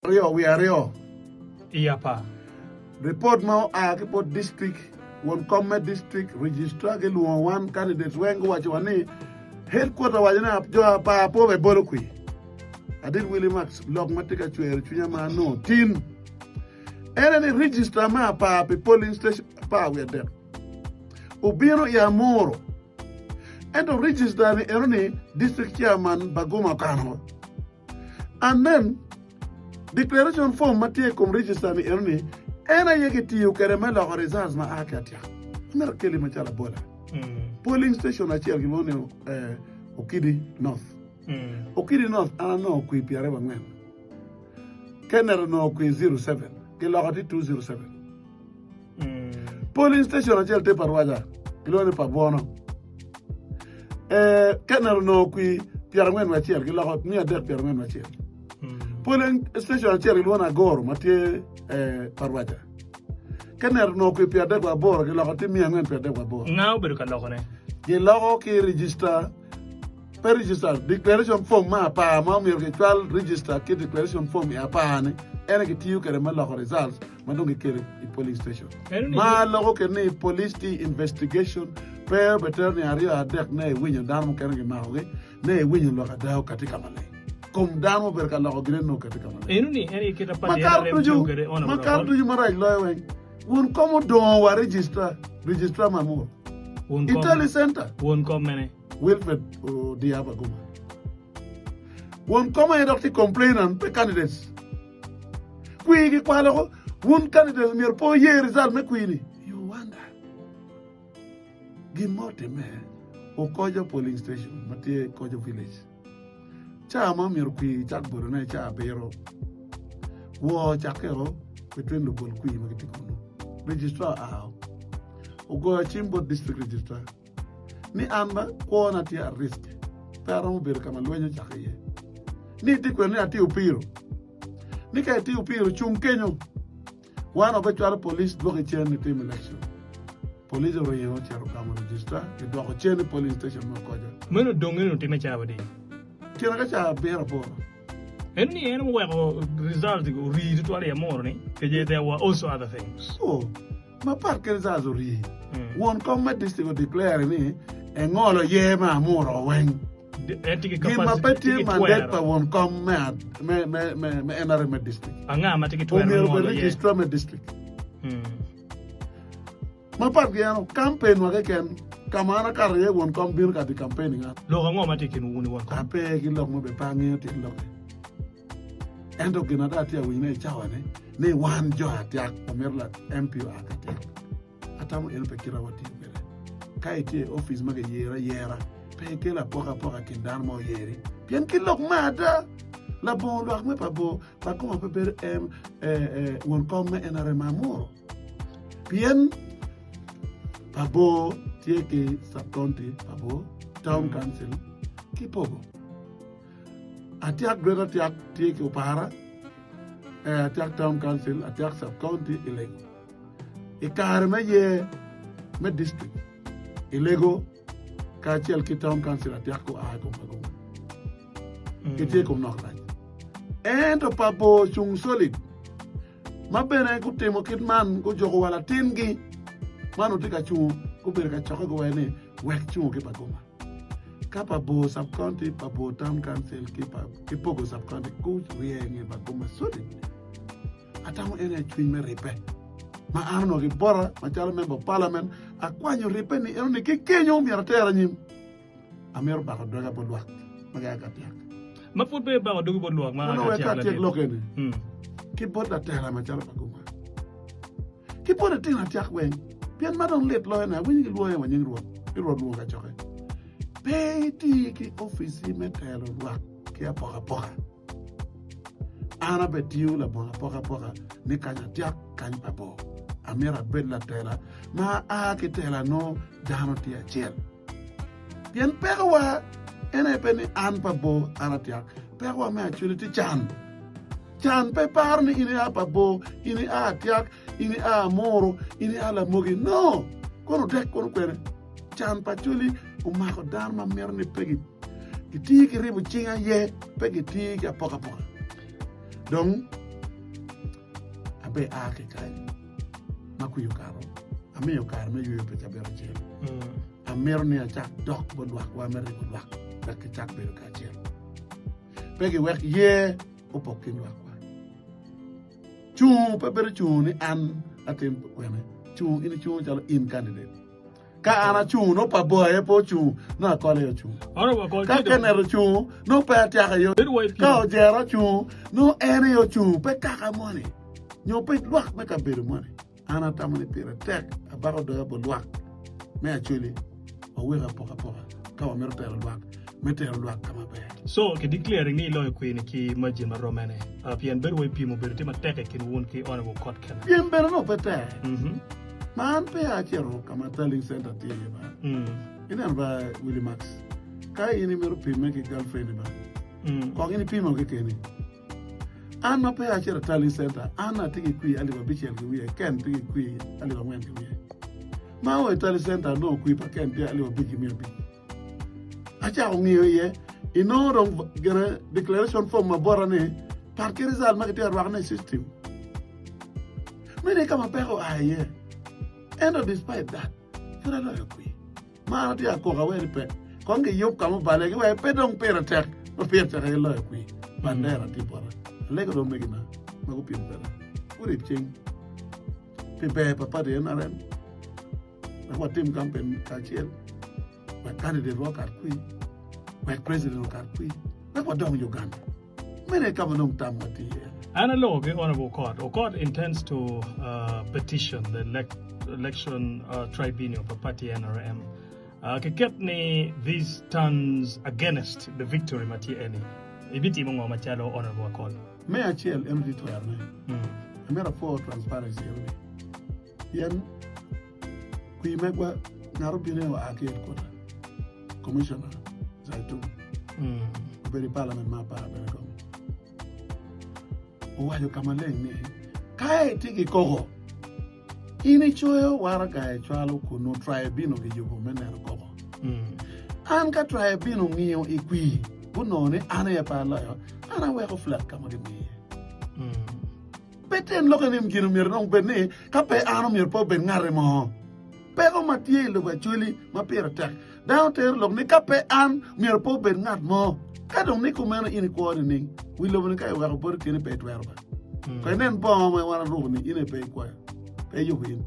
Aryo wiye aryo. I apar. Ripot ma oa ki bot distrik, won kom me distrik, registrar gilwongo wan candidates weng guwaco wa ni headquarter waco ni jo apar pe obebolo kwi. Adit Willie Max lok ma tye ka cwero cwinya ma anongo tin ene ni registrar me apar pi polling station 13 obino i Amuru ento registrar ni eno ni district chairman Baguma okano. And then, declaration form ma tye i kom register ni eno ni en aye kitiyo kwede me loko results ma a ki atyaka. Amito akeli macalo abola. Polling station acel kilwongo ni eh, Okidi North. Okidi North an anongo kwir 24. Kenneth onongo kwir 07, kiloko ti 207. Polling station acel tye pa Rwaja, kilwongo ni pa Bwono. Eh, Kenneth onongo kwir 41, kiloko 341. Polling station acel kilwongo ni Agoro ma tye eh, pa Rwaja. Kenneth onongo kwir 38, kiloko ti 438. Nga obedo ka lokone? Giloko ki register pe register declaration form me apar ma omyero kicwal register ki declaration form i apar ni en aye kitiyo kwede me loko results ma dong gikelo i polling station. Ma loko kede ni police tye i investigation pe obetero ni aryo adek ne iwinyo dano mukene gimakogi ne iwinyo lok ada okati ka maleng. Kom dano obedo ka loko gine nongo okati ka maleng. Makato ducu makato ducu marac loyo weng wun kom odongo wa register registrar ma mur i tally center. Won kom mene? Wilfred Odiya Baguma. Won kom aye dok tye complainant pe candidates. Kwir gikwalo ko wun candidates myero pe wuye result me kwir ni. You wonder. Gin ma otimme Okojo polling station ma tye Kojo village. Ca ma myero kwir gicak bolone ca abiro. Woo ocakke o between lubol kwir ma gitye kunu. Registrar oa ogoyo cim bot district registrar. ni an ba kwona tye at risk, pe aromo bedo ka ma lweny ocakke iye. Ni itye kwene ni atye opiro, ni ka itye opiro cung kenyo, wan wabecwalo police dwoki cen ni tim election. Police oringo ocito ogamo registrar, gidwoko cen i polling station me Okoja. Meno dong eni otimme cawa adi? Tyena ka cawa abiro aboro. Eno ni en oweko result orii tutwal i Amuru ni kece there were also other things. Oh. Mapat ki results orii, won kom me district o declare ni engolo yer me Amuro weng. Gin ma pe tye mandate pa won kom me me NRM me district. Anga ma tye ki twero me Omyero ngolo obed yer? registrar me district. Mapat ki eno, campaign wa keken ka ma an akato iye won kom bino ka di campaigning an. Lok ango ma tye i kinwu wun i won kom? Ape ki lok mo bene pe angeyo tyen lokke. Ento gin ada atye ka winyone i cawa-ni ni wan jo atyak wamito la MP oa ki atyek. Atamo eno pe kita watiyo kwede. Ka itye i opic ma giyero ayera, pe ikelo apokapoka i kin dano ma oyeri. Pien ki lok me ada, labongo lwak me pa bor, pa koma pe bedo em, eh, eh, won kom me NRM Amuru. Pien pa bor tye ki sub-county pa bor, town council ki pogo. Atyak Greater Atyak tye ki Opara, Atyak Town Council, Atyak Sub County i Lego. I kare me yer me district i Lego kacel ki Town Council Atyak gua i kom Pagoma. Gitye i kom nok rac. Ento pa bor cung solid ma bene gutimo kit man gujuko wa latingi ma onongo tye ka cungo gubedo ka cokke guwaco ni wek cungo ki Pagoma. Ka pa bor sub county, pa bor town council ki pa ki pogo sub county gurye nge pa goma solid. Atamo en aye cwiny me ribbe ma an onongo ki bota macalo member of parliament akwanyo ribbe ni eno ni ki kenyo myero ater anyim. Amito bako doga bot lwak ma gia ka tyak. Ma pud pe ibako dogi bot lwak ma Onongo ka wek tyak atyek latin. lok eni ki bot latela macalo pa goma. Ki bot litino atyak weng, pien ma dong lit loyo ne, awinyo gilwonge wa nying Rwot, ni Rwot lwongo kacokke. Pe iti ki opici me telo lwak ki apokapoka. An abetiyo labongo apokapoka ni kany atyak, kany pa bor. Amito abed latela ma aa ki tela nongo dano tye acel. Pien pekowa en aye pe ni an pa bor, an atyak. Pekowa me acwali tye can. Can pe paro ni in ia pa bor, in ia atyak, in ia amuru, in ia lamogi. No! Kono dek kono kwene. Can pa acwali omako dano ma mito ni pe giti ki ribo cing aye, pe giti ki apokapoka. Dong. Abe a ki kany ma kwir okato, amiyo kare me yweyo pi cabit acel. Amito ni acak dok bot lwakwa me ribo lwak wek gicak bedo kacel. Pe giwek yer opok kin lwakwa. Cungo pe bedo cungo ni an latin kwene. Cungo in icungo calo in candidate. Ka an acungo nongo pa bor aye pe ocungo, nongo akol aye ocungo. Ka Kenneth ocungo nongo pe atyaka aye ocungo. Ka Ojero ocungo nongo en aye ocungo, pe kaka moni nyo pe lwak me kabedo moni. An atamo ni pire tek abako doga bot lwak me Acholi wawek apokapoka ka wamito tero lwak me tero lwak ka maber. So ki declaring ni iloyo kwini ki margin ma romene pien bedo wa i pyem obedo tye matek i kin wun ki Honourable Kot Kenneth. Pyem bene nongo pe tek. Ma an peya acito ka ma tallying center tye iye ba. Ineno ba Willie Max, ka in imito pimme ki girlfriend ni ba, kong in ipimo kekeni. An ma peya acito i tallying center, an atye ki kwir alip abicel ki wiye, Ken tye ki kwir alip angwen ki wiye. Ma ao i tallying center anongo kwir pa Ken tye alip abic ki miya abic. Acako ngiyo iye, inongo dong gine declaration form ma bota ni pat ki result ma kitye ka rwakone i system. Meno aye ka ma peko oa iye. Ento despite that, pud aloyo kwir. Ma an atye ka koko awe ni pe. Kong giyub ka ma obale giwek pe dong pire tek ma pire tek aye loyo kwir. Bandera tye bota. Alego dong omegina ma gupyem kweda gurib cing pi ber pa party NRM wek watim kampen kacel wek candidate wa okat kwir wek president okat kwir wek wadong Uganda. Meno aye ka ma dong tamwa tye iye. An aloko ki Honourable Okot. Okot intends to petition the election tribunal pa party NRM kiket ni this turns against the victory ma tye eni. Ibitimo ngo macalo Honourable Akol? Me acel eno tye twerone. Amito apwo transparency eno ni pien kwir megwa ngat obino oa ki headquarter Commissioner Zaitun obedo i parliament ma apar bene kong owaco ka maleng ni ka itye ki koko in icoyo waraga icwalo kunu tribunal giyubo me neno koko. An ka tribunal ngiyo i kwir gunongo ni an aye pe aloyo an aweko flag ka ma gimiye. Pe tyen lokke ni gin omyero dong obed ni ka pe an omyero pe obed ngati mo. Peko ma tye i lobo Acholi ma pire tek, dano tero lok ni ka pe an myero pe obed ngat mo. Ka dong ni kumeno in ikwo nining? Wi lobo-ni ka iweko boti keni pe itwero ba. Ko inen bongo ma wan aruko ni in aye pe ikwoyo, pe iyubo in.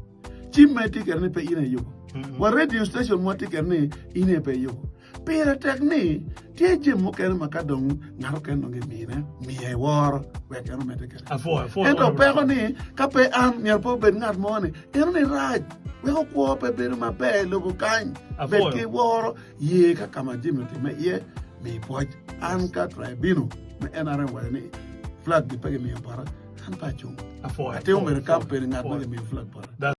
Cim ma itye kwede ni pe in aye iyubo. Wa radio station ma watye kwede ni in aye pe iyubo. Pire tek ni tye jami mukene ma ka dong ngat okene dong gimine, miye woro wek en omedde kwede. Ento peko ni ka pe an myero pe obed ngat mo ni eno ni rac weko kwo pe bedo maber i lobo kany. Bed ki woro, ye ka ka ma jami otimme iye, mi pwoc. An ka tribunal me NRM owaco ni flag gi pe gimiyo bota, an pe acung. Atimo mere campaign ngat ma gimiyo flag bota.